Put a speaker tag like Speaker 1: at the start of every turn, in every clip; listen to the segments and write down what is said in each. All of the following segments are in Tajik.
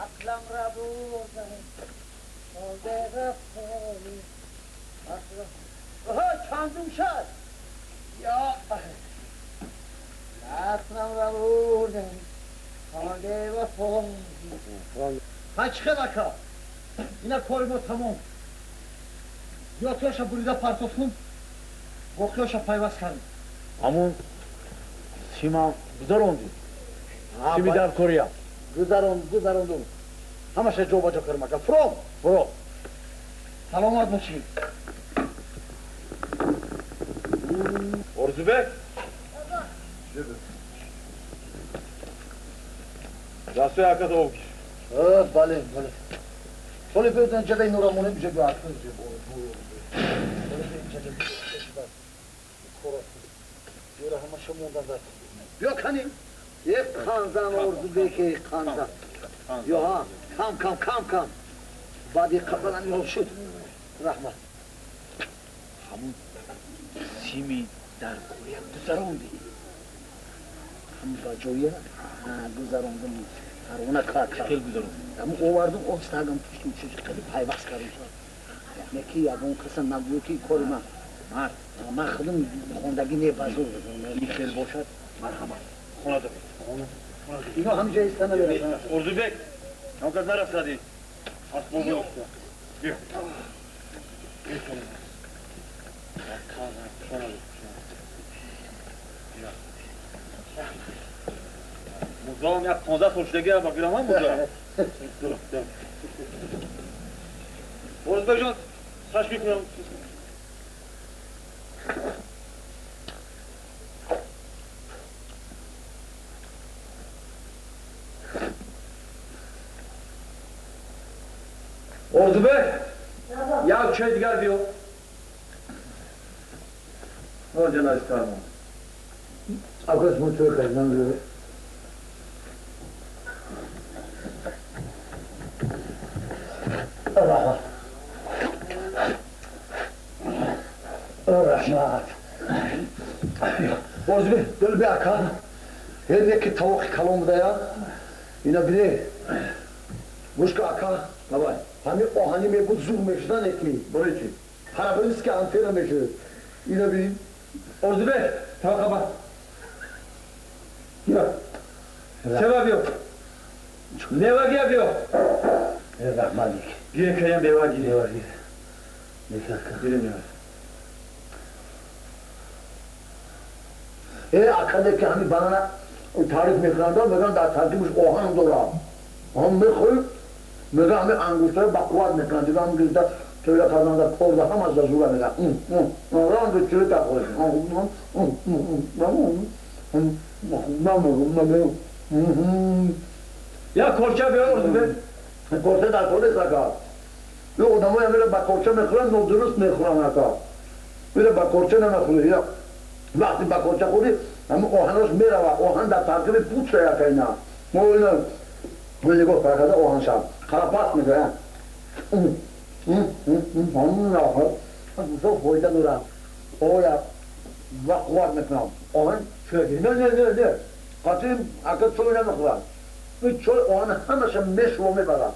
Speaker 1: Ақлам ра бурдан, чандум шуд? Ё ақлам ра бурдан, ҳа, чӣ хел, ака? Ина кори мо тамом. Ётиёша бурида партофтум, боқиёша пайваст кардем.
Speaker 2: Ҳамун сима гузарондӣ? Сими дар корея?
Speaker 1: Гузарондум, ҳамаша ҷобаҷо кардам, ака. Фуром.
Speaker 2: Фуро.
Speaker 1: Саломат бошӣ.
Speaker 2: Орзубек, дастҳои акат об.
Speaker 1: Бале, бале. Соли бедан ҷадаи нурамонем ҷа биё. Ёра ҳамаша мондан. Биё кани. Е қанзан, Орзубеке, қанзан. Ё ҳа, кам кам кам кам. Баъди қабалан ё шуд. Раҳмат.
Speaker 2: Ҳамун сими дар корея гузарондӣ?
Speaker 1: Ҳамун ба ҷоя гузарондум. Парвона кар.
Speaker 2: Хел гузарондӣ?
Speaker 1: Ҳамун овардум, остагам пуштум чиз қади пайваст кардум. Яке ягон каса нагӯ, ки кори ман.
Speaker 2: Мард.
Speaker 1: Ман худам хондагӣ не, базур.
Speaker 2: Ин хел бошад, марҳамат. Хона доред.
Speaker 1: Хона. Ино ҳамҷа иста намерасанд.
Speaker 2: Орзубек, ҳамкас нарасадӣ. Асбобо. Биё. Мурзоам як 15 сол шудагӣ ба гираман мурзоам. Орзубекҷон, хаш мекунам. Орзубек, як чой дигар биё. Ҷаназкармон.
Speaker 1: Акас мо чой кардам. Раҳмат. Раҳмат. Орзубек, дил би, ака. Ҳер яки тавоқи калон будая. Ина бине. Гӯш ка, ака.
Speaker 2: Давай.
Speaker 1: Ҳамин оҳанӣ мебуд, зур мешудан яки.
Speaker 2: Барои чӣ?
Speaker 1: Параболический антенна мешуд. Ина бин.
Speaker 2: Орзубек, таваққа ба. Биё. Сева биё. Мева гия, биё.
Speaker 1: Раҳмат.
Speaker 2: Гир каям, мева гир.
Speaker 1: Мева гир. Нека, ака.
Speaker 2: Гире мева.
Speaker 1: Э, ака, ки ҳамин банана таъриф мекунанд, мегӯянд, дар таркибаш оҳан дорад. Ҳам мехӯрӣ, мегӯянд, ҳамин ангуштҳои бақувват мекунанд. Дига ҳам гирда тӯя карданда корда ҳамаш за зура мегӯянд. Ранги чирика хӯрӣ.
Speaker 2: Як корча биё, Орзубек.
Speaker 1: Корча дар кор нест, ака. Ё одамоя мера ба корча мехӯранд, нодуруст мехӯранд, ака. Мера ба корча намехӯрӣ. Вақти ба корча хӯрӣ, ҳамин оҳанош мерава. Оҳан дар таркиби пӯча, ака, ина. Мо ина нигоҳ карда оҳанша. Қарапас мегӯяд. Бисёр фоида дорад. Оя ва қувват мекунам. Оҳан не, не, не, не. Қатъи, ака, чой намехӯрад. Ин чой оҳан ҳамаша мешува, мебарад.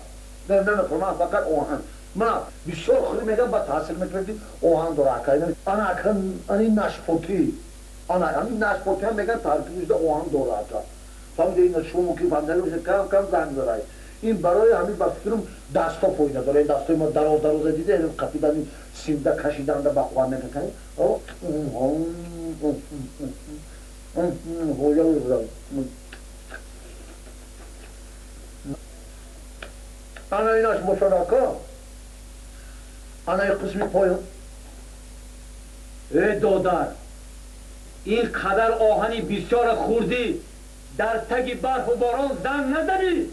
Speaker 1: Не, намехӯрам, ман фақат оҳан. Мана бисёр хӯрӣ, мегӯям, ба таъсир мекунад, ки оҳан дорад, ака. Ана, ака, ани нашпотӣ. Ана ҳамин нашпотӣ ҳам мегӯянд, таркибишда оҳан дорад, ака. Фаҳмида, ина шумо мумкин фаҳмида бошед, кам кам занг дорад. Ин барои ҳамин, ба фикрам, дастҳо фоида дорад. Ин дастҳои мо дароз дароза дида, қапидани симда кашиданда ба қувват мекунад. Фоида дорад. Ана инаш бошад, ака. Ана ин қисми поён.
Speaker 2: Э, додар, ин қадар оҳани бисёра хӯрдӣ, дар таги барфу борон занг назадӣ?